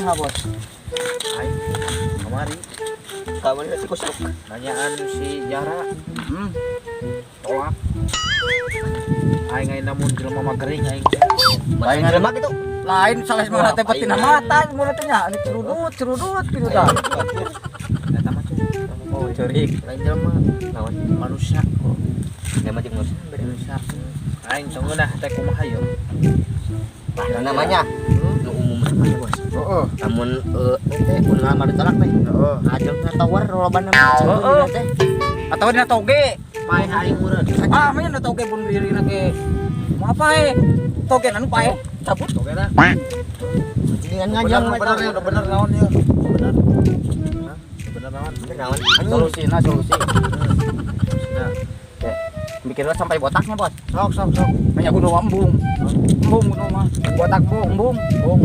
Saha, Bos? Aing kamari Kamari si kusuk. Nanyaan si Jara tolak. Aing aing namun jelema mah gering aing. Bae jelema gitu. Lain salah mana teh tina mata mun teh nya, ini cerudut cerudut gitu tah. Eta mah cuy. Oh, ceurik. Lain jelema, Naon? Manusia. Jelema jeung manusia beda. Manusia. Aing teu ngeunah teh kumaha ieu? Nah, namanya nu umum namanya, Bos. Heeh. Lamun teh mun lamar ditolak teh. Heeh. Ajeng na tower lobana Heeh. teh. Atau dina toge. Paeh aing meureun. Ah, mah nya toge pun diri ge. Mau apa eh? Toge anu paeh. Cabut. Togena. Dengan Bener ngajeng bener ya, bener naon ieu? Bener. Hah? Bener naon? Bener naon? Solusina solusi. Nah, Mikirnya sampai botaknya, Bos. Sok sok sok. Banyak gunung embung. Embung gunung mah. Botak embung, embung. Embung.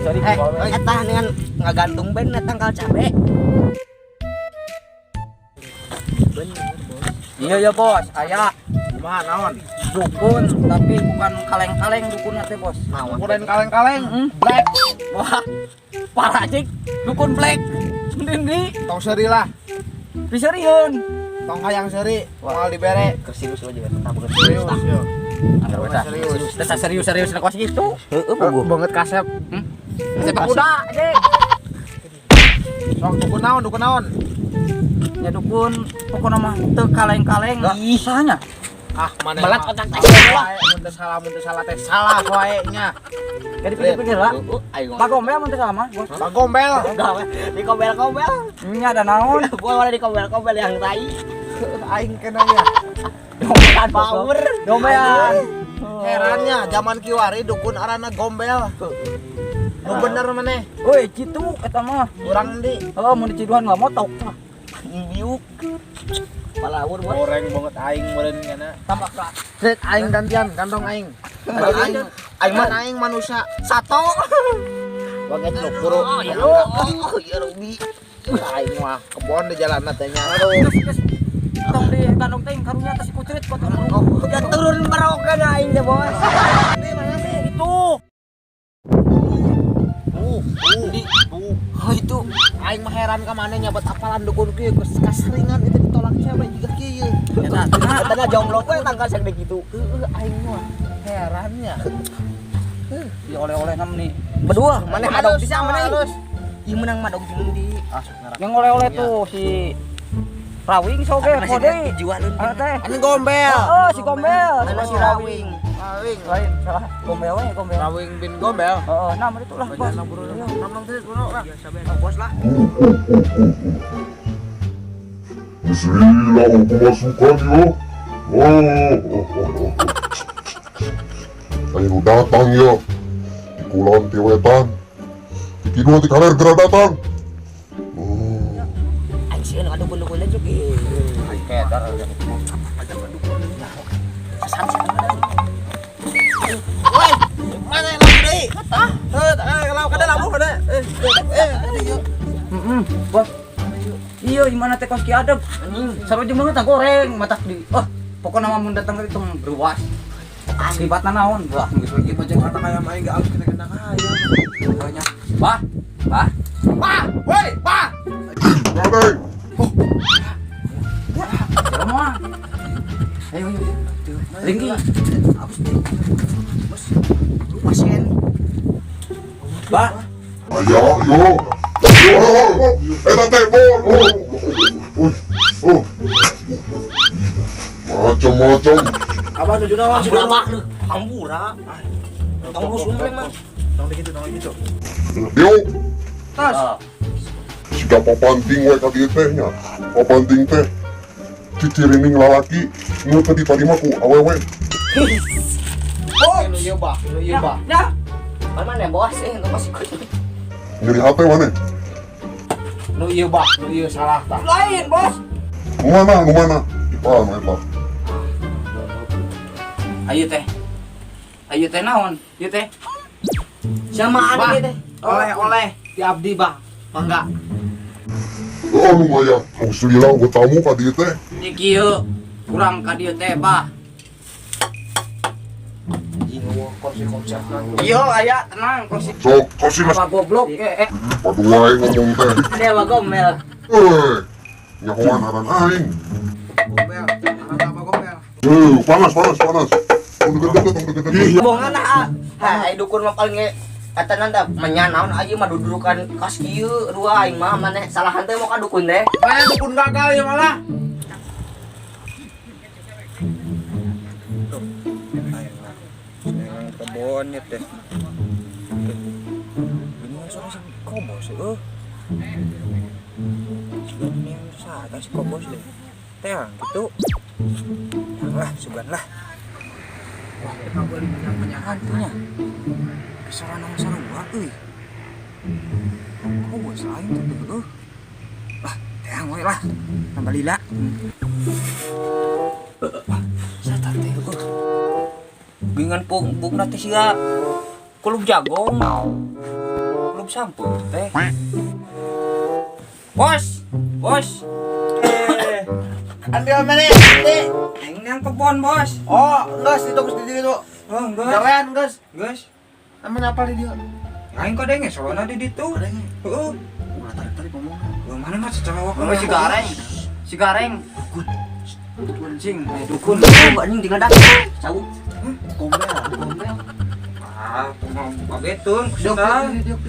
Jadi Eh, eta dengan ngagantung ben tangkal cabe. Bener, Bos. Iya ya, Bos, aya Kumaha naon? Dukun tapi bukan kaleng-kaleng dukun teh, Bos. Naon? Ukuran kaleng-kaleng. Black. Wah. Parah cik, dukun black. Ndi Tong seuri lah. Diserieun. Tong hayang seuri, moal dibere. Serius aja eta bukan. Serius yo. Serius. Serius. Serius-serius kos gitu. Heeh, puguh. Banget kasep. Sepak kuda, cik. Sok dukun naon, dukun naon? Ya dukun pokoknya mah teu kaleng-kaleng. Ih. Sahanya? Ah, mana Belat otak teh. Wae mun teu salah, mun teu salah teh salah wae nya. Jadi pikir-pikir lah. Heeh, ayo. Pak Gombel mun teu salah mah, Bos. Bagombel. Gawe di kobel-kobel. Nya ada naon? Boleh di kobel-kobel yang tai. Aing kenanya. Dombean Power. Dombean. Herannya zaman kiwari dukun arana gombel. Nu bener maneh? Woi, kitu eta mah. Urang di Oh, mun diciduhan nggak motok. Biuk. Palawur, Bos. goreng banget aing meureun kana. Tambah keras. Set aing gantian kantong aing. Aing Aing mah aing manusia. Sato. Banget lu guru. Oh, ya Allah, ya Robi. Aing mah kebon di jalan teh nya. Aduh. Terus terus tong di kandung teh karunya atas si kucrit kok. Oh, udah turun merokan aing teh, Bos. Ini mana sih? Itu. Tuh, tuh, tuh. Oh, itu. Aing mah heran ka maneh nyabat apalan dukun kieu geus kaseringan itu ditolak cewek juga kieu. Eta Eta na jomblo we tangkal sagede kitu. Heeh, aing mah herannya. Di oleh-oleh nam nih. Berdua, mana madog bisa mana Halus. Ih menang madog jeung di. Asup ngarak. Yang oleh-oleh tuh si Rawing soge kode. Jiwa lu. Anu teh. Ini gombel. Oh, si Gombel. Mana si Rawing? Rawing. Lain, salah. Gombel we, Gombel. Rawing bin gombel. Heeh, nah itulah, Bos. Bajana buru. Nam nam terus buru lah. Bos lah. Bismillah, aku kemasukan yo. Oh. Ayo datang ya. Di kulon ti wetan. Di kidul ti kaler geura datang. Oh. Aing sieun ka dukun-dukun teh cuk. Kedar. Woi, mana yang labu deui? Hah? Heuh, kalau kada labu kada. Eh, eh, kada yuk. Heeh, Bos. Iya, gimana teh kos ki adeg. Seru jeung banget goreng matak di. Oh, pokoknya mah mun datang itu beruas. Akibatna naon? Wah, geus lagi Macam kata kayak main gak halus kita kena kaya. banyak. Bah, bah. Pak, woi, pak. Mana? Jelema. Ayo, ayo. Ringki. Hapus deh. Bos. Lu pasien. Bah. Ayo, yo. Oh, eta teh bol. Oh. Oh. Oh. Macam-macam. Abah tujuh naon? Hampura mah lu. Hampura. Tong lu sumpleng mah. Tong gitu, tong gitu. Yo, Tas. siga papanting we ka dieu teh nya. Papanting teh cicirining lalaki nu teu ditarima ku awewe. Oh, nu ieu bah, nu ieu bah. Ya. Mana bos eh enggak masih ikut. Nyeri hate maneh. Nu ieu bah, nu ieu salah tah. Lain, Bos. Nu mana, nu mana? Ipan eta. Ayo teh. Ayo teh naon? Ieu teh. Sama Bah, anu teh. oleh-oleh ti abdi bah. Mangga. Oh, lumayan. Alhamdulillah gua tamu ka dieu teh. Ini kieu. Kurang ka dieu teh, Bah. Anjing Kursi konser. Iya, aya tenang kursi. Sok kursi Apa goblok eh. Padu wae ngomong teh. Dewa gomel. Eh, nyahoan ngaran aing. Gomel. Apa gomel? Panas panas panas. Tong deket-deket, tong deket-deket. Bohongan ah. Hai dukun mah paling eta nanda menya naon aja mah dudukan kas kieu dua aing mah maneh salahan teh mau ka dukun teh. Mana dukun gagal ya malah. Kebon ya teh. Ini soalnya si kobos eueuh. Sugan ini yang saha si kobos deh. Teh gitu. Yang lah, sugan lah. Wah, kita boleh menyahan punya. Kesoran nama sarua euy. Kobos aing tuh eueuh. Lah, teh we lah. Tambah lila. Wah, sata teh eueuh. Bingan pung teh sia kulub jagong. Kulub sampeu teh. Bos, bos. Ambil mana? Teh. Aing yang kebon, bos. Oh, geus itu geus di ditu. Oh, geus. Gawean geus. Geus. Namanya apa di dia? Aing kadenge soalna di ditu. Kadenge. Heeh. Ulah tarik-tarik ngomong. Mana mah secara waktu. Si gareng. Si gareng. Dukun. Anjing, dukun. Anjing tinggal dak. Cau. Gomel, gomel. Ah, pagetun, Diuk, kusuna. diuk, diuk.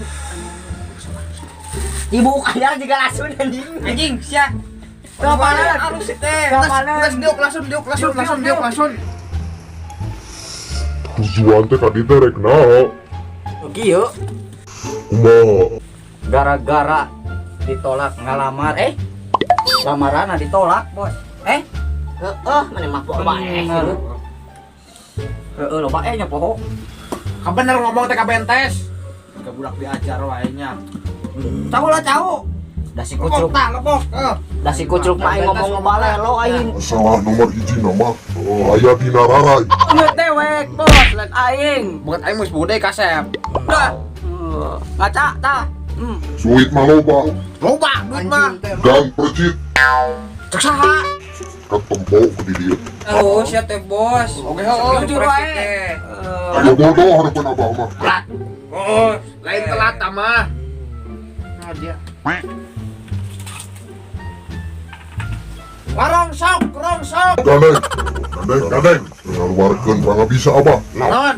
Ibu kaya juga langsung anjing. Anjing, sia. Kapanan? Halus teh. Geus diuk langsung, diuk langsung, langsung diuk langsung. Tujuan teh ka dieu teh rek naon? Kieu Kumaha? gara-gara ditolak ngalamar lamaran ditolak, Bos. Heeh, maneh mah poho bae. Heeh, loba nya poho. Kabener ngomong teh kabentes. Ke budak diajar wae nya. Cau lah cau. Da si Lepok kucluk, tah, lepok. Heeh. da si kucluk mah aing ngomong balelo aing. Masalah nomor hiji nama aya dina rarai. Ngeut dewek, Bos, lain aing. Bukan aing geus bude kasep. Dah. Ngaca tah. Suit mah loba, Loba duit mah. gang percit Cek saha? ketempo ku di dieu. Terus ya teh, Bos. Oke, heeh. Jujur wae. Aya bodoh hareupeun abah mah. Oh, lain telat mah. Nah, dia. Warongsok, rongsok. Gandeng, gandeng, gandeng. Ngaluarkeun pangabisa abah. Non.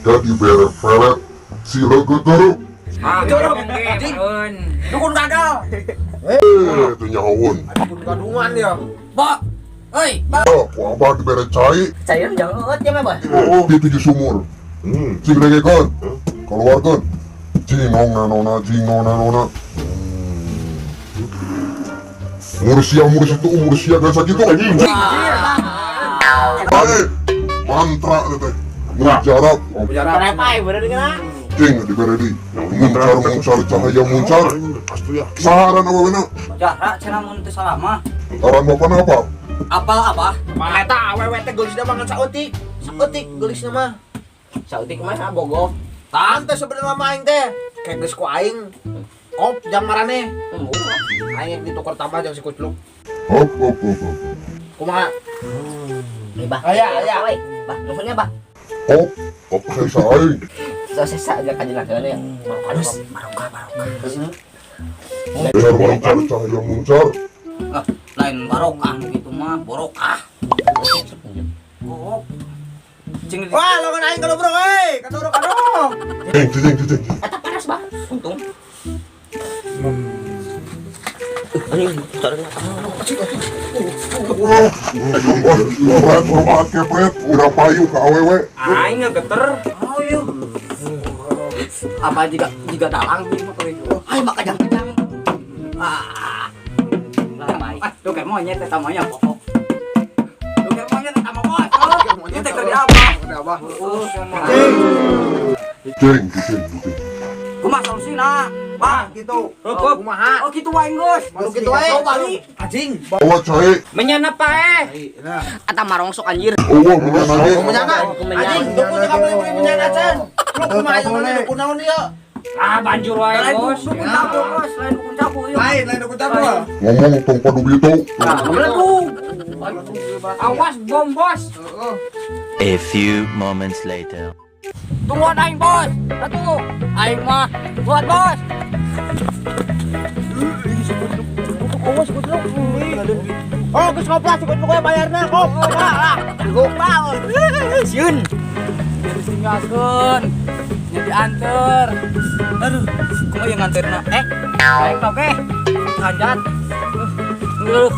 Udah dibere pelet si leugeut geureup. Ah, Jorok, anjing. Dukun gagal. Eh, teu nyahoeun. Dukun gadungan dia. Bo. Oi, ba. Ah, ku abah dibere cai. Cairan jangan eueut ya mah, Bos. Oh, di tujuh sumur. Cing dengekeun. Keluarkeun. Jing nong nona, jing nona nona. Mursia mursi itu mursia dan sakitu anjing. Bae, mantra teh. Mujarab. Kenapa aing bener geuna? Cing dibere di. Muncar muncar cahaya muncar. Saharan awewena. Jarak cenah mun teu salah mah. Ngaran bapana apa? Apal apa? Eta awewe teh geulisna mah ngan saeutik. Saeutik geulisna mah. Sautik mah bogoh. Tahan teh sebenarnya mah aing teh. Kayak geus ku aing. Kop jang marane. Aing ditukar tambah jeung si kucluk. Hop hop hop. hop. Kumaha? Eh, bah. Aya, aya. Oi, bah, nuhun ya, bah. Hop, hop sesa aing. So sesa aja kajeun ya. Halus, barokah, barokah. Muncar muncar cahaya muncar. Ah, lain barokah nu kitu mah, borokah. Kop. Cing Wah, longan aing kalau bro, euy. Kadorok kadorok. Cing cing cing cing. Eta panas, bah. Untung. Anjing, tarik Wah, wah, wah, kepret, udah payu ke awewe. Aing ngegeter. Oh iya. Apa jika jika dalang ieu mah kuring. Ayo mah kejang-kejang. Ah. Lah baik. Ah, tuh kayak monyet eta mah nya pokok. Tuh kayak monyet eta mah bos. Ieu teh keur di apa? Udah abah. Heeh, sama. Cing cing cing. Kumaha solusina? Bang, Gitu. Hup. Kumaha? Oh gitu wae geus. Malu gitu wae. Oh, balik. Anjing. Bawa cai. Menyana pae. Nah. Eta marongsok anjir. Oh, menyana ge. Menyana. Menyana. Anjing, dukun teh boleh beli menyana can. Lu kumaha yang mana dukun naon ieu? Ah, banjur wae, bos. Dukun capu, bos. Lain dukun capu ieu. Lain, lain dukun capu. Ngomong tong padu gitu. Meledug. Awas bom, bos. Heeh. A few moments later. Tungguan aing, Bos. Atuh, aing mah buat Bos. Awas kucluk. Oh, geus ngoplas si kucluk we bayarna kop. Gopal. Sieun. Jadi tinggalkeun. Nya dianter. Aduh, kumaha yang nganterna? Eh, aing oke. Kanjat. Aduh.